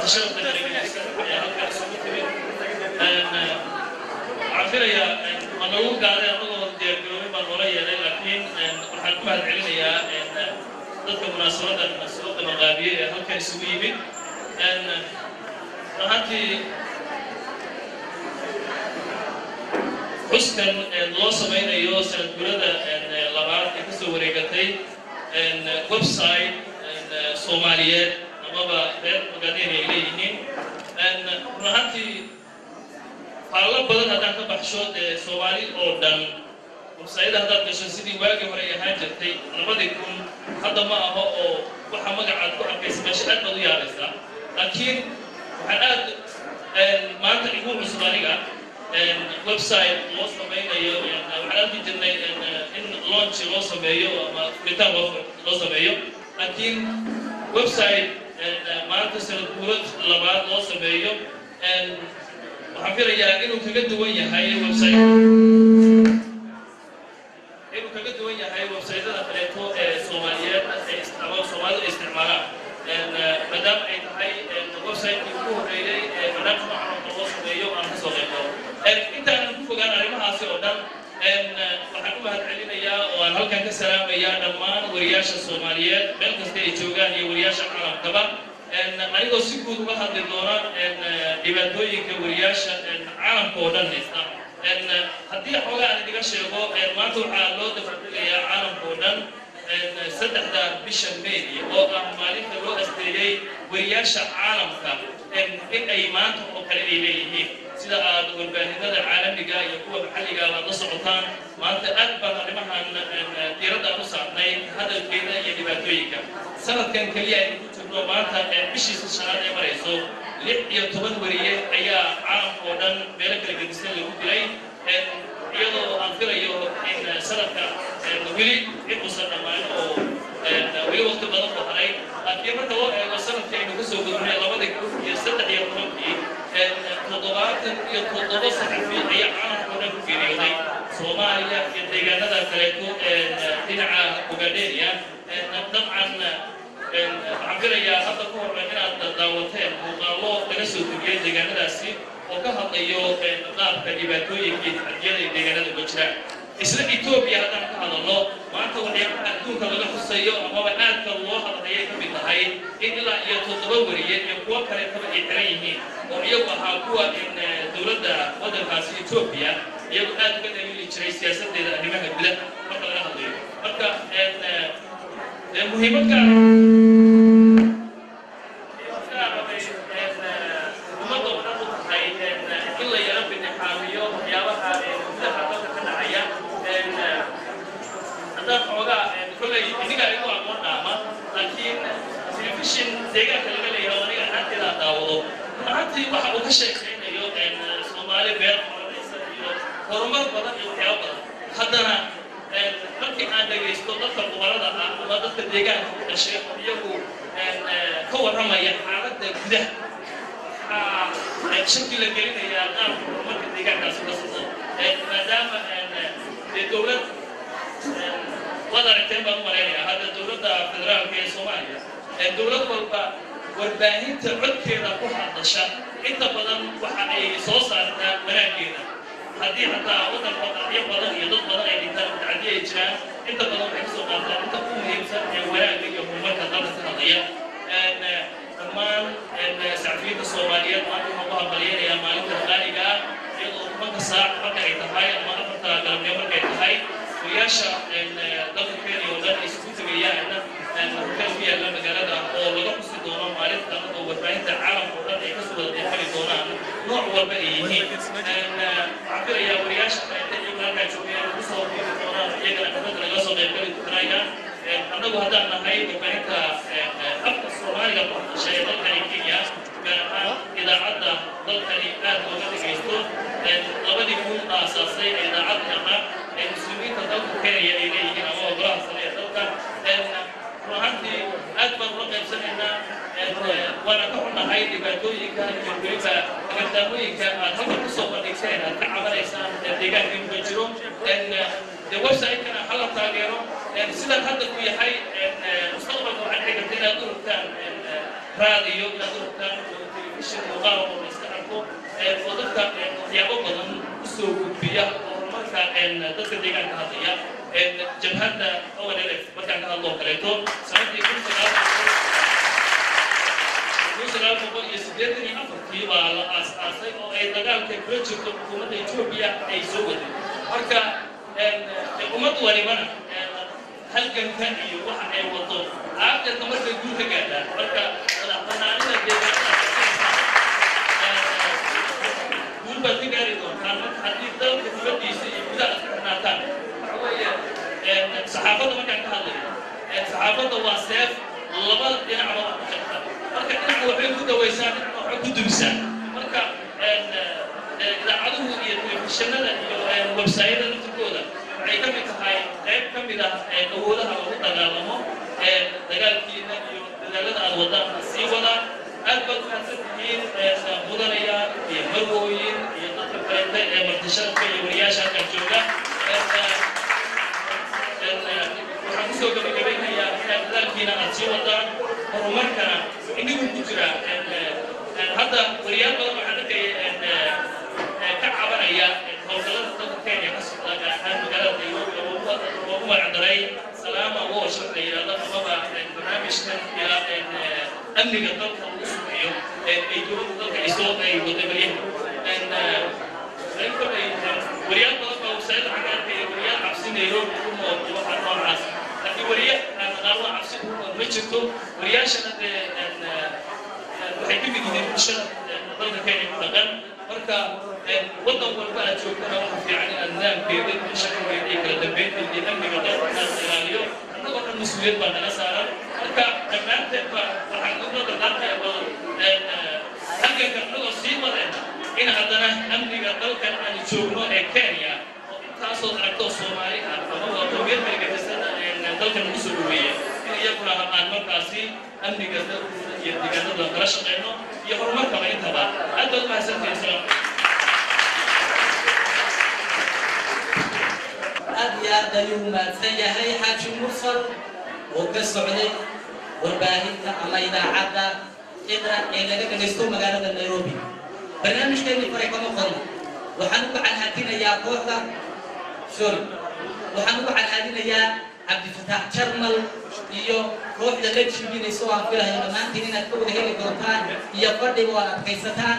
Marti sharafta kala gedisan ee halkan isugu timid, waxaan filayaa ma nagu gaaday anagoo diyaargaroobin baa noola yeelay, laakiin waxaan ku mahad celinayaa dadka munaasabadan soo qabanqaabiyey ee halkan isugu yimid. Ahaantii xuskan loo samaynayo sanad guurada labaad ee kasoo wareegatay website Soomaaliyeed amaba reer Ogaadeen ay leeyihiin, run ahaantii faallo badan haddaan ka baxsho, dee Soomaali oo dhan websayada haddaad gasho sidii waagii hore ay ahaan jirtay 2000 hadda ma aho, oo waxa magacaad ku arkaysa meesha aad baad u yaabaysaa. Laakiin waxaan aad maanta igu cusub aniga website loo samaynayo. Waxaan arki jirnay in launch loo sameeyo ama furitaan loo sameeyo, laakiin website maanta sanad guurad labaad loo sameeyo, waxaan filayaa inuu kaga duwan yahay website, inuu kaga duwan yahay websaytada kaleeto ee Soomaaliyeed ama Soomaalidu ay isticmaalaan, maadaama ay tahay website-kii ugu horreeyey ee barnaamij noocan oo kale loo sameeyo aan kasoo qayb galo. Intaanan ku fogaan arrimahaasi oo dhan, waxaan u mahad celinayaa oo aan halkan ka salaamayaa dhammaan wariyaasha Soomaaliyeed meel kasta ay joogaan iyo wariyaasha caalamkaba, anigoo si guud uga hadli doona dhibaatooyinka wariyaasha caalamka oo dhan haysta. Haddii xoogaa aan idiga sheego, maanta waxaa loo dabaaldegayaa caalamka oo dhan 3-da bisha May, oo ah maalinta loo asteeyey wariyaasha caalamka in ay maanta oo kale ay leeyihiin. Sida aad warbaahinada caalamiga iyo kuwa maxalliga aad la socotaan, maanta aad baan arrimahan diiradda aan u saarnay hadalkeeda iyo dhibaatooyinka. Sanadkan keliya aynu ku jirno maanta bishiisa shanaad ee marayso, 16 wariye ayaa caalamka oo dhan meelo kala gedisan lagu dilay, iyadoo aan filayo in sanadka weli in uusan dhammaan oo weli waqti badan ku haray. Laakiin marka loo eego sanadkii aynu kasoo gudbnay 2013-kii, 77 saxafi ayaa caalamka oo dhan ku geeriyooday. Soomaaliya iyo deegaanada kaleeto dhinaca Ogadenia. Dabcan waxaan filayaa hadda ka hor inaad daawateen muuqaallo laga soo degiyey deegaanadaasi oo ka hadlayo qaabka dhibaatooyinka iyo taxadiyada ay deegaanada uga jiraan. Isla Etoobiya haddaan ka hadalno, maanta waxyaabaha adduunka laga xusayo amaba aadka loo hadlayay ka mid tahay in ilaa iyo 7 wariye iyo kuwo kaleetaba ay xiran yihiin, oo iyagu ahaa kuwa dowladda waddankaasi Etoobiya iyagu aad uga dhaliili jiray siyaasaddeeda arrimaha gudaha marka laga hadlayo. Marka muhiimad gaar bay ummadda oo dhan u tahay in la yaro bidixaamiyo waxyaabaha gudaha dalka ka dhacaya. Haddaan xoogaa kolley inigaa igu aqoon dhaama, laakiin telefishin deegaanka laga leeyahay oo aniga ahaanteeda aan daawado, run ahaantii waxa uu ka sheekaynayo Soomaali beer qoranaysa iyo horumar badan iyo waxyaabo badan, haddana markii aan dhegaysto dadka khubarada ah ama dadka deegaanka ku dhashay oo iyagu ka warramaya xaaladda gudaha, waxaa shaki la gelinayaa qaabka horumarka deegaankaasi ka socdo, maadaama dee dowlad waad aragteen baan u malaynayaa hadda dowladda federaalka ee Soomaaliya, dowlad walba warbaahinta codkeeda ku hadasha inta badan waxa ay soo saartaa wanaaggeeda. Haddii xataa waddanka qacyo badan iyo dad badan ay dhintaan, mutacadiya ay jiraan, inta badan waxay kasoo qaataan inta ugu muhiimsan ee wanaagga iyo horumarka dalka ka hadlaya. Dhammaan saxafiyiinta Soomaaliyeed maanta waxaan ku hambalyaynayaa maalinta qaaliga ah, iyadoo 10-ka saac marka ay tahay ama 4-ta galabnimo markay tahay wariyaasha dalka Kenya oo dhan ay isugu tegayaan hotel ku yaalla magaalada oo laga xusi doono maalintan, oo warbaahinta caalamka oo dhan ay kasoo wada qeybgeli doonaan nooc walba ay yihiin. Waxaan filayaa wariyaasha kaleeta iyaguna halkaa joogayaan ugu soo biiri doonaan, iyagana xafladda lagala soo qeybgeli karayaan. Annagu haddaan nahay warbaahinta afka Soomaaliga ku hadasha ee dalkani Kenya, gaar ahaan idaacadda dalkani aad looga dhegaysto, 2000 aasaasay ee idaacadda ahaa ee muslimiinta dalka Kenya ay leeyihiin ama golaha sare ee dalka, run ahaantii aad baan ula qaybsanaynaa, waana ka xunnahay dhibaatooyinka iyo weliba agardaamooyinka aad halkan kusoo bandhigteen, aad ka cabanaysaan deegaanka inuu ka jiro. Dee website-kana hala taageero sidan hadda uu yahay. Mustaqbalka waxaa dhici karta inaad u rogtaan raadiyo, inaad u rogtaan Telefishin muuqaal oo la iska arko oo dadka waxyaabo badan usoo gudbiya oo horumarka dadka deegaanka hadlaya. Jabhadda ONLF markaan ka hadlo oo kaleeto, sanadii 1984-kii baa la aas-aasay oo ay dagaalka kula jirto xukuumadda Etoobiya ay soo waday. Marka ummad walibana halganka iyo waxa ay wado aakhirka markay guul ka gaadhaan. Marka madax banaanida deegaanada guul baad ka gaari doontaan marka haddii dalka dibaddiisa iyo gudaha aad ka xirnaataan. Waxa weeye, saxaafadda markaan ka hadlayo, saxaafadda waa seef labada dhinacba wax ku jarta. Marka dhinacna waxbay ku dawaysaa, dhinacna waxbay ku dumisaa. Marka idaacaduhu iyo telefishinada iyo websayada laftirkooda waxay ka mid tahay qayb ka mid ah awoodaha lagu dagaalamo. Dagaalkiina iyo dadaalada aad wadaan sii wadaa. Aad baad umahadsan tihiin, mudanayaal iyo marwooyin iyo dadka kaleeta ee martisharafka iyo wariyaasha halkan jooga. Waxaan kusoo gabagabaynayaa inaad dadaalkiina aad sii wadaan, horumarkana inigu ku jira. Hadda wariyaal badan waxaan arkaya ka cabanaya howlgallada dalka Kenya ka socda, gaar ahaan magaalada Nairobi, oo loogu magacdaray Salama Watch la yidhahdo, amaba barnaamijkan ilaa amniga dalka lagu sugayo ay dowladda dalka ay soo ay waday baryaha. Kolay wariyaal badan baa wasaarada waxaan ka arkaya wariyaal cabsi Nairobi ku nool iyo waxaa noocaas, laakiin wariye aan naqaano cabsi ku nool ma jirto. Wariyaashana dee waxay ka mid yihiin bulshada dalka Kenya ku dhaqan. Marka waddan walba aad joogtana waxa fiican inaad nidaamkeeda iyo sharcigeeda iyo kala dambeynteeda iyo amniga dalka inaad ilaaliyo. Annagoo dhan mas-uuliyad baa naga saaran. Marka dhammaanteed ba waxaan ugula dardaarmaya bal halganka annagoo sii wadayna in haddana amniga dalkan aanu joogno ee Kenya, oo intaasoo aragtoo Soomaali ah amaba qowmiyad kala gadisana dalkan lagu soo dhaweeya, in iyaguna aan markaasi amniga dalkooda iyo deegaanada kala shaqeyno iyo horumarkaba intaba. Aad baad umahadsantihiin. Salaam. Aad iyo aad ayuu mahadsan yahay Xaaji Mursal oo ka socday warbaahinta ama idaacadda Iqra ee laga dhagaysto magaalada Nairobi. Barnaamijkeennii faray kama qodno. Waxaan ugu calhaadinayaa kooxda, sorry, waxaan ugu calhaadinayaa Cabdifataax Jarmal iyo kooxda la jibinaysa oo aan filayo dhammaantiin inaad ka wada heli doontaan iyo fadhiga oo aad adkaysataan.